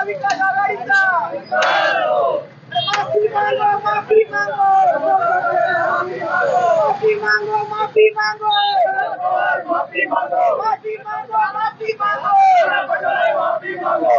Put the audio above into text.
महाविकास आघाडीचा. माफी मांगो, माफी मांगो, माफी मांगो, माफी मांगो, माफी मांगो. माफी मांगो, माफी मांगो. माफी मांगो.